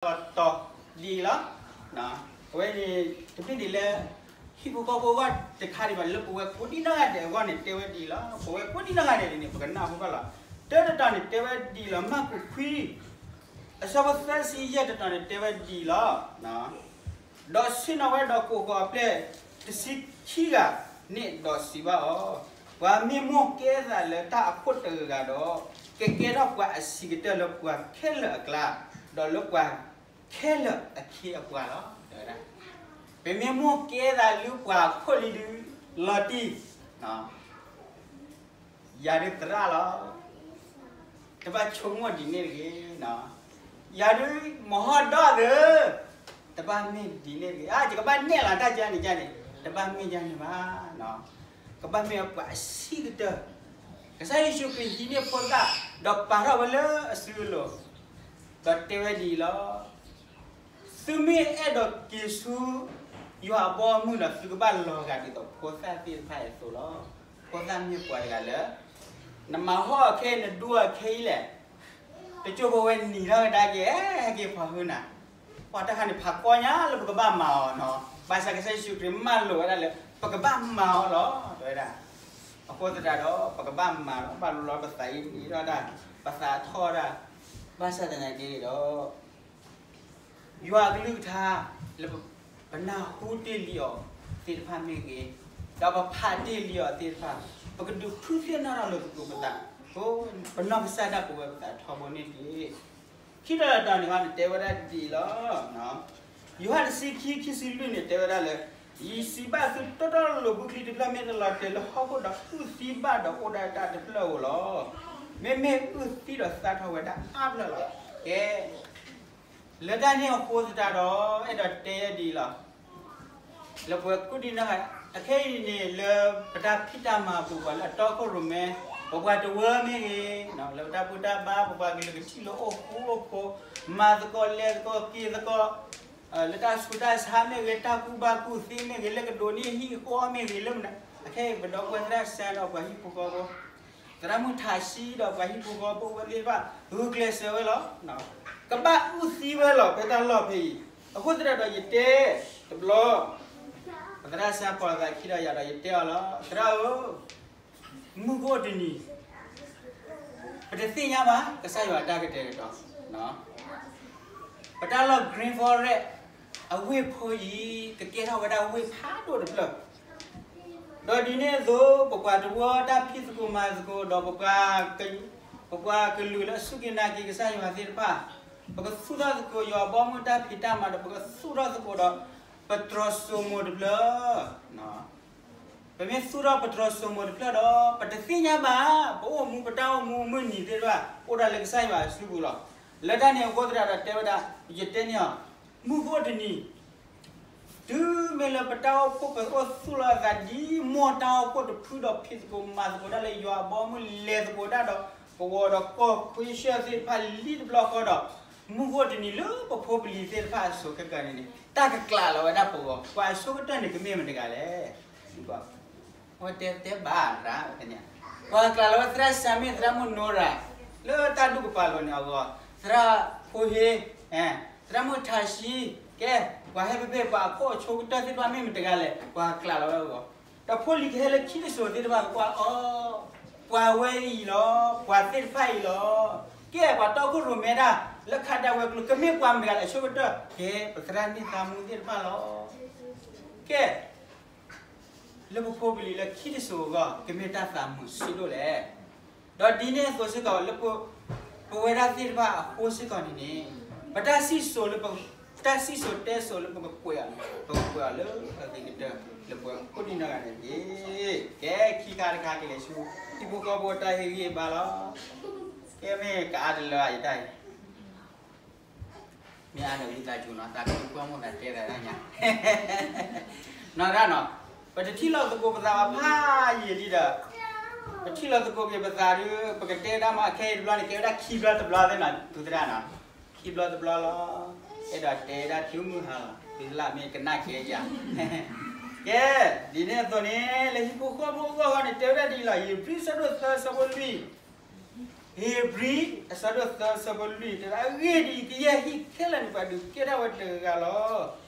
လီၤတီၤဒ်အံၤလီၤ. အဝဲန့ၣ် တမ့ၢ်ဒ်လၢ ဟံၣ်ဖိဃီဖိအဂီၢ်တခါဒံးဘၣ်, လၢပဝဲကိးဒံနီၢ်ဂၤဒဲးအဂီၢ်န့ၣ် တဲဝဲဒ်အံၤလီၤ. ပဝဲကိးဒံနီၢ်ဂၤဒဲးန့ၣ် ပကနၢ်ဟူဘၣ်လီၤ. တၢ်တတီၤန့ၣ် တဲဝဲဒ်အံၤလီၤ. မၢ်ကူးခွံ အဆၢဖိသၢဆံယဲၢ်တတီၤန့ၣ် တဲဝဲဒ်အံၤလီၤ. ဒီးဆ့ၣ်နီၤဝဲဒီးကိးဃီၤအပျဲၢ် တဆံခံဂၤန့ၣ်ဒီးစံးဘၣ်အီၤ, ပှၤမ့ၢ်မိၣ်ကဲသးလၢတၢ်အခိၣ်တဂၤဒီး, ကကဲထီၣ်ပှၤအဆံးကတၢၢ်လၢပှၤခဲလၢာ်အကျါ, ဒီးလၢပှၤခဲလၢာ်အခ့အပှၤလီၤ. ပမ့ၢ်မိၣ်ကဲသးလၢပှၤအခိၣ်လံဒုး လီၤတံၢ် ယၤဒုးသရၣ်လီၤ. တဘၣ်ဆိကမိၣ်ဒ်န့ၣ်တဂ့ၤ. ယၤဒုးမဟီၣ်ဒီၣ်သၢ, တဘၣ်မ့ၢ်ဒ်န့ၣ်တဂ့ၤ. ယကဘၣ်နဲၣ်လီၤတၢ်ကန့ၣ်ကန့ၣ်, တဘၣ်မ့ၢ်ယၤန့ၣ်ဘၣ်. ကဘၣ်မ့ၢ်ပှၤအဆံးကတၢၢ်. ကစၢ်ယ့ၣ်ၡူးခရံာ်ဟံးန့ၢ်ဖိသၣ်, ဒီးပာ်ထီၣ်ဝဲလၢအစုအလိၤ, ဒီးတဲဝဲဒ်အံၤလီၤ. သုမ့ၢ်အဲၣ်ဒိးက့ၤဆူ ယွၤအဘီအမုၢ်ဒီး သုကဘၣ်လီၤဂာ်ဒ်သိးဖိသၣ်သ့ၣ်တဖၣ်အသိးလီၤ. ဖိသၣ်မ့ၢ်ပှၤတဂၤလၢ နမၤဟီၣ်အခဲအံၤ နဒိအခဲအံၤလဲၣ်. တကၠိဖိဝဲနံၤထီၣ်ကဒါက့ၤ ဟဲက့ၤဖီၣ်ဟုနၤ, ပှၤတၢ်ခါန့ၣ် ဖးကီညါလၢပကဘၣ်မၤအီၤနီၤ. ဘၣ်ဆၣ်ကစၢ်ယ့ၣ်ၡူးခရံာ်မၢလိာ်ဝဲဒၣ်လၢ ပကဘၣ်မၤအီၤလီၤ တဲဝဲဒၣ်. အဃိသတးဒီး ပကဘၣ်မၤလီၤ, ဘၣ်လိလီၤပသးအံၤန့ၣ်ဒီးဒၣ် ပသးထီၣ်ဒၣ်, ဘၣ်ဆၣ်သနာ်က့ဒီး ယွၤအကလုၢ်ကထါ လၢပနၢ်ဟူတ့ၢ်လံအီၤသ့ၣ်တဖၣ်မ့ၢ်ဂ့ၤ, ဒီးပဖးတ့ၢ်လံအီၤသ့ၣ်တဖၣ်, ပကဒုးထူၣ်သ့ၣ်နီၣ်ထီၣ်လိာ်သကိးပသး, ပနီၢ်ကစၢ်ဒၣ်ပဝဲပသးထီဘိန့ၣ်တက့ၢ်. ခံတီၤတတီၤန့ၣ်န့ၣ် တဲဝဲဒၣ်ဒ်အံၤလီၤ. ယိၤဟၣ်တဆံခံ ခံဆံလွံၢ်န့ၣ် တဲဝဲဒၣ်လၢ ယစံးဘၣ်သုတီတီလိၤလိၤ ဘုချံတဖျၢၣ်မ့ၢ်တလီၤတဲာ်လၢဟီၣ်ခိၣ်ဒီး အုၣ်သံဘၣ်ဒီးအိၣ်ဒၣ်တၢ်တဖျၢၣ်ဧိၤလီၤ. မ့မ့ၢ်အုၣ်သံဒီးသၣ်ထီၣ်ဝဲဒၣ်အါဖျၢၣ်လီၤ. ကဲ လၢတၢ်န့ၣ်အဃိသတးဒီး အဲၣ်ဒိးတဲဒ်အံၤလီၤ. လၢပဝဲကိးဒံနီၢ်ဂၤဒဲး အခဲအံၤန့ၣ် လၢပတၢ်ဖံးတၢ်မၤအပူၤ ပှၤလၢအတီခိၣ်ရိၣ်မဲ ပပှၤတဝၢမ့ၢ်ဂ့ၤ, လၢပတၢ်ဘူၣ်တၢ်ဘါ ပပှၤကလုာ်ကထံၣ်လိာ်အိၣ်ဃူအိၣ်ဖိး, မၤသကိးလဲၤသကိးက့ၤသကိး, လၢတၢ်ဆူးတၢ်ဆါမ့ၢ်ဂ့ၤ, တၢ်ကူဘၣ်ကူသ့မ့ၢ်ဂ့ၤ, လၢကဒိးန့ၢ်ဟံၣ်ဃီမ့ၢ်ဂ့ၤ, လၢမနုၤ, အခဲအံၤပဒီပုၢ်ဝဲၢ်သရၣ်စၢ်ဒီးပှၤဟံၣ်ဖိဃီဖိ သရၣ်မုၣ်ထးဆံဒီးပှၤဟံၣ်ဖိဃီဖိဝဲသ့ၣ်တဖၣ် ဂုာ်ကျဲးစၢးဝဲလီၤ. ကဘၣ်အုၣ်သံဝဲလီၤ ဖဲတၢ်လီၢ်ဖဲအံၤ. အဃိသတးဒီးယတဲတဘျီ, ပသရၣ်စၢ်ပိာ်သးခံဒီးယၤဒီးယတဲအီၤလီၤ, သရၣ်ဧၢ, မုၢ်ဂီၢ်တနံၤ ပတသ့ၣ်ညါဘၣ် ကစၢ်ယွၤအတၢ်ကတဲာ်ကတီၤ. ပတၢ်လီၢ် Green Forest အဝ့ၢ်ဖိအံၤ ကကဲထီၣ်ဝဲဒၣ်ဝ့ၢ်ဖးဒိၣ်တဖျၢၣ်, ဒီးဒ်န့ၣ်အသိး ပပှၤတဝၢတၢ်ဖံးသကိးမၤသကိးဒီး ပပှၤကလုာ်လၢအစူၢ်က့ၤနာ်က့ၤကစၢ်ယွၤသ့ၣ်တဖၣ်, ပကသူၣ်ထီၣ်သကိးယွၤအဘီအမုၢ်တၢ်ဖံးတၢ်မၤဒီး ပကသူၣ်ထီၣ်သကိးဒီး ပတြီၤစိမိၤတဖျၢၣ် ပမ့ၢ်သူၣ်ထီၣ်ပတြီၤစိမိၤတဖျၢၣ်ဒီး ပတသ့ၣ်ညါဘၣ် ပအိၣ်မူပတၢ်အိၣ်မူမုၢ်နံၤသ့ၣ်တဖၣ် အိၣ်ဒၣ်လၢကစၢ်ယွၤအစုပူၤလီၤ. လၢတၢ်န့ၣ်အဃိသတးဒီးတဲဝဲဒၣ်, ယတဲန့ၢ်အီၤ, မုၢ်ဂီၢ်တနံၤ တုၤမ့ၢ်လၢပတၢ်အိၣ်ဖှိၣ်ပအိၣ်သူၣ်လီၤအသးဒ်မိၢ်တၢ်အိၣ်ဖှိၣ်တဖုဒီး ဖံးသကိးမၤသကိးတၢ်လၢယွၤအဘီအမုၢ် လဲၤသကိးတၢ်ဒီး ကဝီၤဒီးကီၢ်ခွ့ဆၢၣ်သ့ၣ်တဖၣ်လံတဘျီဃီဒီး, မုၢ်ဂီၢ်တနံၤလၢပဖိပလံၤသ့ၣ်တဖၣ်အစိၤခဲကနံၣ်န့ၣ် တၢ်ကကျးလီၤဝဲဒၣ်ပဂီၤ, ပှၤအဆိကတၢၢ်န့ၣ် ကမ့ၢ်မတၤတဂၤလဲၣ်. အဝဲတဲတဲဘၣ်ရၣ်ဝဲန့ၣ်, ပှၤကျးလီၤဝဲသရၣ်စၢ်မ့ၢ်သရၣ်မုၣ်နိရၤ လၢတၢ်ဒူၣ်ကပၤလီၤန့ၣ်အဂီၢ်, သရၣ်ဖိဟ့, သရၣ်မုၣ်ထးဆံ, ကဲ, ပှၤဟဲဖဲဖဲပှၤအခိၣ်အဆိကတၢၢ်သ့ၣ်တဖၣ်မ့ၢ်မတၤတဂၤလဲၣ်, ပှၤကျးလီၤဝဲအဂီၢ်, ဒီးဖိလံၤကဟဲလၢခံတစိၤသ့ၣ်တဖၣ်ကကွၢ်အီၤ, ပှၤဝဲအံၤလီၤ, ပှၤသ့ၣ်တဖၣ်အံၤလီၤ. ကဲ, ပှၤတီခိၣ်ရိၣ်မဲတၢ် လၢခးဒၣ်ဝဲၤကျိၤ ကမ့ၢ်ပှၤမတၤတဂၤလဲၣ် အဆိကတၢၢ်, ကဲ, ပသရၣ်န့ၢ်သးမူသ့ၣ်တဖၣ်လီၤ. ကဲ လၢပဖိပလံၤလၢခံတစိၤအဂီၢ် ကမ့ၢ်တၢ်သးမုာ်ဆံးဒိၣ်လဲၣ်. ဒီးဒ်န့ၣ်အသိးစ့ၢ်ကီး လၢပဝဲဒၣ်သ့ၣ်တဖၣ်အဃိစ့ၢ်ကီးန့ၣ်န့ၣ်, ပတၢ်စံၣ်စိၤလၢပ, တၢ်စံၣ်စိၤတဲစိၤလၢပကကွဲးအီၤ, ပကကွဲးအီၤလၢအဂ့ၤကတၢၢ် လၢပှၤကိးဒံနီၢ်ဂၤဒဲးတက့ၢ်. ကဲ, ခံခါတခါကလဲၤဆူ ဟံၣ်ဖိဃီဖိတၢ်ဟ့ၣ်ဂံၢ်ဟ့ၣ်ဘါလီၤ. ကဲ, မ့ၢ်ကအါတလၢအယတၢ်အံၤ မ့ၢ်အါဒီးဝံသးစူၤနီၤ, သးခုကွၢ်မိၢ်သးတဲသးတၢ်ညါ, နီၢ်ဒၣ်နီၤ, ပတထံၣ်လိာ်သကိးပသးဘၣ်ဖးယံာ်လံဒီး, ပထံၣ်လိာ်သကိးက့ၤပသးဒီး ပကတဲဒၣ်မ့ၢ်အခဲအံၤတဘျီန့ၣ် ကဲဝဲဒၣ်ခံဘျီတဘျီသ့ၣ်နီၤ, သုသရၣ်နီၤ, ခံဘျီတဘျီလီၤ. အဲၣ်ဒိးတဲဒၣ်တုၤမုၢ်ဟါလီၤ, သုသရၣ်မ့ၢ်ကနၣ်ကဲယၤ, ကဲ, ဒ်န့ၣ်အသိးန့ၣ် လၢဟံၣ်ဖိဃီဖိအဂီၢ်န့ၣ် တဲဝဲဒၣ်ဒ်အံၤလီၤ, ဧ့ၤဘြံၤ အဆၢဒိၣ်သၢ အဆၢဖိလွံၢ် ဧ့ၤဘြံၤ အဆၢဒိၣ်သၢ အဆၢဖိလွံၢ် တဲဝဲဒၣ်, အဂ့ၢ်ဒ်အံၤ, ကယဲၢ်ဟံၣ်ခဲလၢာ်န့ၣ် ပှၤဒုးကဲထီၣ်ဝဲတဂၤလီၤ.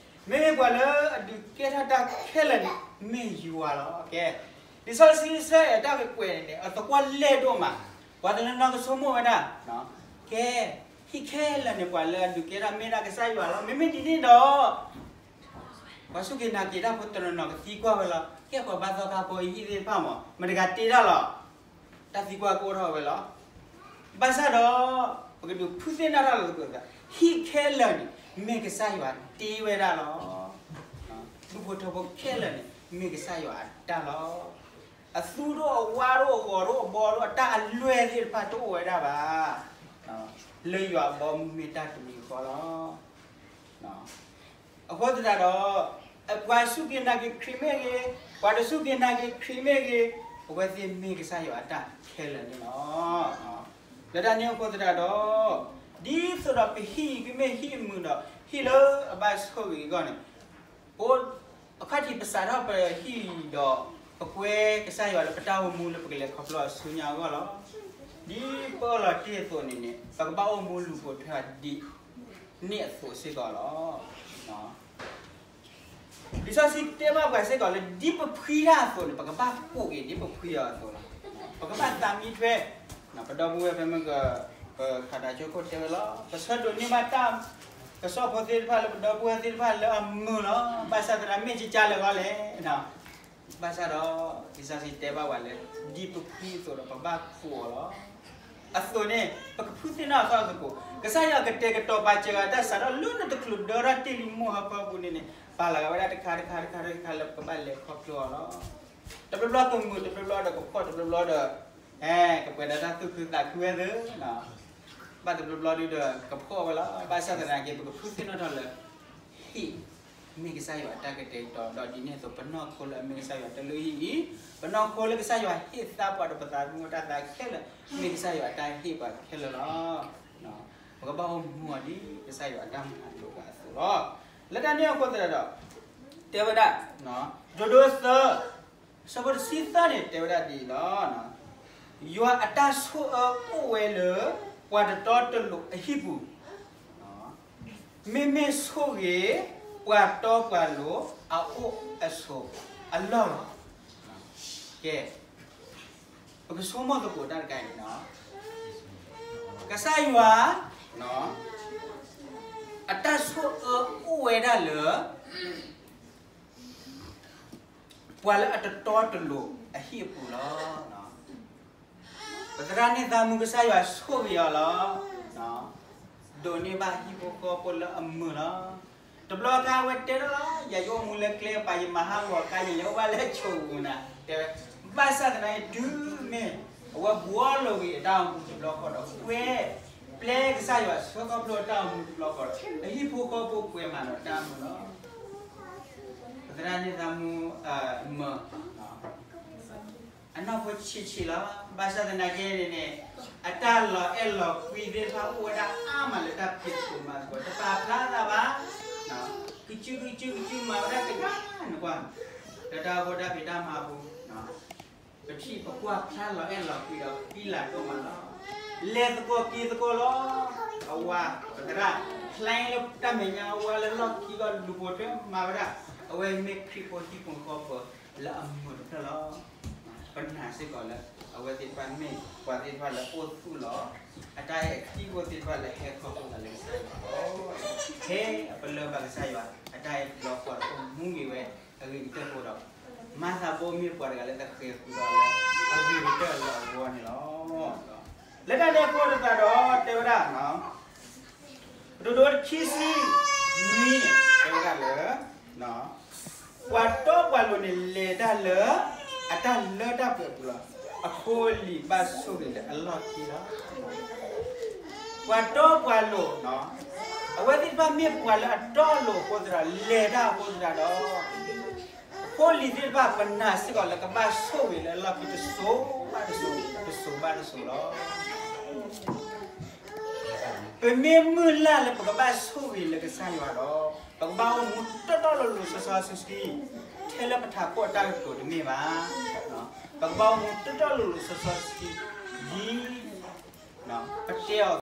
မ့မ့ၢ်ပှၤလၢအဒုးကဲထီၣ်တၢ်ခဲလၢာ်န့ၣ် မ့ၢ်ယွၤလီၤ. ကဲ, လံာ်စီဆှံဆၢအဲၣ်တၢ်ကကွဲၢ်န့ၣ်န့ၣ် အသကွၢ်လဲၢ်ဒိၣ်မး, ပှၤတနီၤနီၤကဆိကမိၣ်ဝဲဒၣ်, ကဲ, ဟံၣ်ခဲလၢာ်န့ၣ် ပှၤလၢအဒုးကဲထီၣ်မ့ၢ်ဒၣ်ကစၢ်ယွၤလီၤ. မ့မ့ၢ်ဒ်န့ၣ်ဒီး ပှၤစူၢ်က့ၤနာ်က့ၤတၢ်ဖိတနီၤနီၤကသံကွၢ်ဝဲလီၤ. ကဲပှၤဘါသီခါဖိအံၤဟံၣ်သ့ၣ်တဖၣ်မး မတၤတဂၤတ့တၢ်လီၤ. တၢ်သံကွၢ်ကအိၣ်ထီၣ်ဝဲလီၤ. ဘၣ်ဆၣ်ဒီး ပကဒုးဖုသ့ၣ်နီၣ်ထီၣ်လၢသကိးသး, ဟံၣ်ခဲလၢာ်န့ၣ် မ့ၢ်ကစၢ်ယွၤတ့ဝဲဒၣ်လီၤ. ဒူၣ်ဖိထၢဖိခဲလၢာ်န့ၣ် မ့ၢ်ကစၢ်ယွၤအတၢ်လီၤ. အသူဒိၣ်အဝါဒိၣ်အဂီၤဒိၣ်အဘီဒိၣ်အတၢ်အလွဲၢ်သ့ၣ်တဖၣ်တအိၣ်ဝဲဒၣ်ဘၣ်. လၢယွၤအဘီအမုၢ်မ့ၢ်တၢ်တမံၤဃီလီၤ. အဃိသတးဒီး ပှၤစူၢ်က့ၤနာ်က့ၤခရံာ်မ့ၢ်ဂ့ၤ, ပှၤတစူၢ်က့ၤနာ်က့ၤခရံာ်မ့ၢ်ဂ့ၤ, အဝဲသ့ၣ်မ့ၢ်ကစၢ်ယွၤအတၢ်ခဲလၢာ်န့ၣ်လီၤ. လၢတၢ်န့ၣ်အဃိသတးဒီး ဒ်သိးဒီးပဟံၣ်ကမ့ၢ်ဟံၣ်အမုာ်ဒီး ဟံၣ်လၢအဘၣ်ဆိၣ်ဂ့ၤအဂီၢ်န့ၣ် ပ အခီၣ်ထံးပစးထီၣ်ပဟံၣ်ဒီး ပကွဲကစၢ်ယွၤလၢပတၢ်အိၣ်မူလၢပကလဲၤခီဖျိအီၤဆူညါအဂီၢ်လီၤ. ဒ်ပအၢၣ်လီၤတ့ၢ်အသိးန့ၣ်န့ၣ် ပကဘၣ်အိၣ်မူလူၤပိာ်ထွဲအီၤဒ်န့ၣ်အသိးစ့ၢ်ကီးလီၤ. လံာ်စီဆှံတဲဘၣ်ပှၤစ့ၢ်ကီးလၢ ဒ်ပဖှံတၢ်အသိးန့ၣ် ပကဘၣ်ကူးက့ၤဒ်ပဖှံအီၤအသိးလီၤ. ပကဘၣ်သးမံထွဲ, ပဒီပုၢ်ဝဲၢ်ဖဲမ့ၢ်က ပဃးတၢ်ဆိခိၣ်တဲဝဲလီၤ. ပဆၢဒိးန့ၢ်ဘၣ်တၢ်ကစီၣ်ဖိသ့ၣ်တဖၣ်လၢပဒီပုၢ်ဝဲၢ်သ့ၣ်တဖၣ်လၢအမုာ်လီၤ. ဘၣ်ဆၣ်သနာ်က့မ့ၢ်ကကၢ်လၢာ်ဂီၢ်လဲၣ် ဘၣ်ဆၣ်ဒီး လံာ်စီဆှံတဲဘၣ်ပှၤလၢ ဒ်ပဖှံအသိးဒီးပဘၣ်ကူးအီၤလီၤ. အသိးန့ၣ် ပကဖုသ့ၣ်နီၣ်ထီၣ်သကိး, ကစၢ်ယွၤကတဲာ်ကတီၤပာ်စၢၤအတၢ်စးထီၣ်လၢနတချုးဒၢထီၣ်တ့ၢ်လံမိၢ်ဟၢဖၢပူၤန့ၣ်န့ၣ် ပာ်လီၤဂာ်ဝဲဒၣ်တခါတခါတခါတခါလၢပကဘၣ်လဲၤခီဖျိအီၤလီၤ. တဘျီဘျီကမုာ်, တဘျီဘျီဒီးကဖှီၣ်, တဘျီဘျီဒီး ကပှဲၤဒီးတၢ်သူၣ်ခုသးခုဝဲသ့ ဘၣ်တဘျီဘျီဒုဒီးကဖှီၣ်ဝဲလီၤ. ဘၣ်ဆၣ်သနာ်က့ ပကဖုသ့ၣ်နီၣ်ထီၣ်လၢ ဟံၣ် မ့ၢ်ကစၢ်ယွၤအတၢ်ကတဲာ်ကတီၤ ဒီးဒ်န့ၣ်အသိး ပနီၢ်ခိလၢအမ့ၢ်ကစၢ်ယွၤတၢ်လုၢ်ဟံၣ်အံၤ, ပနီၢ်ခိလၢကစၢ်ယွၤဟ့ၣ်သါပှၤဒီးပသးသမူတၢ်သးခဲလၢာ် မ့ၢ်ကစၢ်ယွၤအတၢ်ဟ့ၣ်ပှၤခဲလၢာ်လီၤ. ပကဘၣ်အိၣ်မူအီၤဒ်ကစၢ်ယွၤအတၢ်မၤလိာ်ပှၤအသိးလီၤ. လၢတၢ်န့ၣ်အဃိသတးဒီး တဲဝဲဒၣ် ဒိဒိသၢ ဆၢဖိတဆံသၢန့ၣ် တဲဝဲဒၣ်ဒ်အံၤလီၤ. ယွၤအတၢ်ဆိၣ်အၢအိၣ်ဝဲလၢ ပှၤတတီတလိၤအဟံၣ်ပူၤ, မ့မ့ၢ်ဆိၣ်ဂ့ၤ ပှၤတီပှၤလိၤအအိၣ်အဆိးအလီၢ်လီၤ. ကဲ, ပကဆိကမိၣ်သကိးတၢ်တခါအံၤ, ကစၢ်ယွၤ အတၢ်ဆိၣ်အၢအိၣ်ဝဲဒၣ်လၢ ပှၤလၢအတတီတလိၤအဟံၣ်အပူၤလီၤ. ပသရၣ်န့ၢ်သးမူကစၢ်ယွၤဆိၣ်ဂ့ၤအီၤလီၤ. ဒိးန့ၢ်ဘၣ်ဟံၣ်ဖိဃီဖိလၢအမုာ်လီၤ. တဘျီခါအဝဲတဲထီၣ်လီၤ, ယၤယအိၣ်မူလၢကျဲကပၤ ယမၤဟးဂီၤခါ ယၤယအိၣ်ဘၣ်လၢဆိးပူၤနၤ, တဲဝဲ, ဘၣ်ဆၣ်သနာ်က့ တုၤမ့ၢ်အဝဲဘှီလီၤဂ့ၤအတၢ်အိၣ်မူတဘျီဃီဒီး ကွဲပျဲကစၢ်ယွၤဆၢခီဖျိအတၢ်အိၣ်မူတဘျီဃီဒီး အဟံၣ်ဖိဃီဖိပှဲၤမးဒီးတၢ်မုာ်လီၤ. ပသရၣ်န့ၢ်သးမူ မုာ် အနီၢ်ဖိဆံးဆံးလီၤ. ဘၣ်ဆၣ်သနာ်က့န့ၣ်န့ၣ် အတၢ်လီၤအဲၣ်လီၤကွံသ့ၣ်တဖၣ်အိၣ်ဝဲဒၣ်အါမးလၢတၢ်ဖံးသကိးမၤသကိး တပာ်ဖျါသးဘၣ်. ကစုကစုကစုမၤဝဲဒၣ်တဂၤနကွၢ် လၢတၢ်အိၣ်ဖှိၣ်တၢ်ဖံးတၢ်မၤအပူၤ ပထံၣ်ပကွၢ်ဖျါလီၤအဲၣ်လီၤကွံဒီးဃံလၤဒိၣ်မးလီၤ. လဲၤသကိးက့ၤသကိးလီၤ. အဝၤ ပသရၣ် ဖျါလၢတၢ်မဲာ်ညါ အဝၤလၢလီၢ်ခံဂီၢ်လူၤပိာ်ထွဲမၤဝဲဒၣ် အဝဲမ့ၢ်ခရံာ်ဖိဟံၣ်ဖိဃီဖိလၢအမုာ်တဖျၢၣ်လီၤ. ပနာ်စ့ၢ်ကီးလၢ အဝဲသ့ၣ်တဖၣ်မ့ၢ်ပှၤသ့ၣ်တဖၣ်လၢအိၣ်သူၣ်လီၤ အတၢ်အဲၣ်ခံဖိသ့ၣ်တဖၣ်လၢဟဲခီဖျိသးလၢကစၢ်ယွၤလီၤ. ဟဲအပလၢဘၣ်ကစၢ်ယွၤ အတၢ်အဲၣ်တဘျီဃီဒီးအိၣ်မူဂ့ၤဝဲ အဂ့ၤကတၢၢ်ဖိဒီး မၤသးဘိမ့ၢ်ပှၤတဂၤလၢတဃဲၤဃုာ်ဒီးလၢ အဂ့ၤကတၢၢ်လၢအဂီၢ်န့ၣ်လီၤ. လၢတၢ်န့ၣ်အဃိသတးဒီးတဲဝဲဒၣ် ပဒိၣ်ဒိတဆံနွံန့ၣ် တဲဝဲဒၣ်လၢ ပှၤတီပှၤလိၤန့ၣ်လဲၤတၢ်လၢ အတၢ်လၢတၢ်ပှဲၤအပူၤလီၤ. အဖိအလံၤဘၣ်ဆိၣ်ဂ့ၤလၢအလီၢ်ခံလီၤ. ပှၤတီပှၤလိၤ အဝဲသ့ၣ်တဖၣ်မ့ၢ်ပှၤလၢအတီအလိၤအဃိသတးဒီး လဲၤတၢ်အဃိသတးဒီး အဖိအလံၤသ့ၣ်တဖၣ် ပနာ်စ့ၢ်ကီးလၢကဘၣ်ဆိၣ်ဂ့ၤလၢအလီၢ်ခံတစိၤဘၣ်တစိၤ တစိၤဘၣ်တစိၤလီၤ. ပမ့ၢ်မုၢ်လၢ်လၢပကဘၣ်ဆိၣ်ဂ့ၤလၢကစၢ်ယွၤဒီး ပကဘၣ်အိၣ်မူတီတီလိၤလိၤစီစီဆှံဆှံ ထဲလၢပထးခိၣ်အတၢ်ကတိၤတမ့ၢ်ဘၣ်. ပကဘၣ်အိၣ်မူတီတီလိၤလိၤစီစီဆှံဆှံ ဒ် ပတဲအီၤ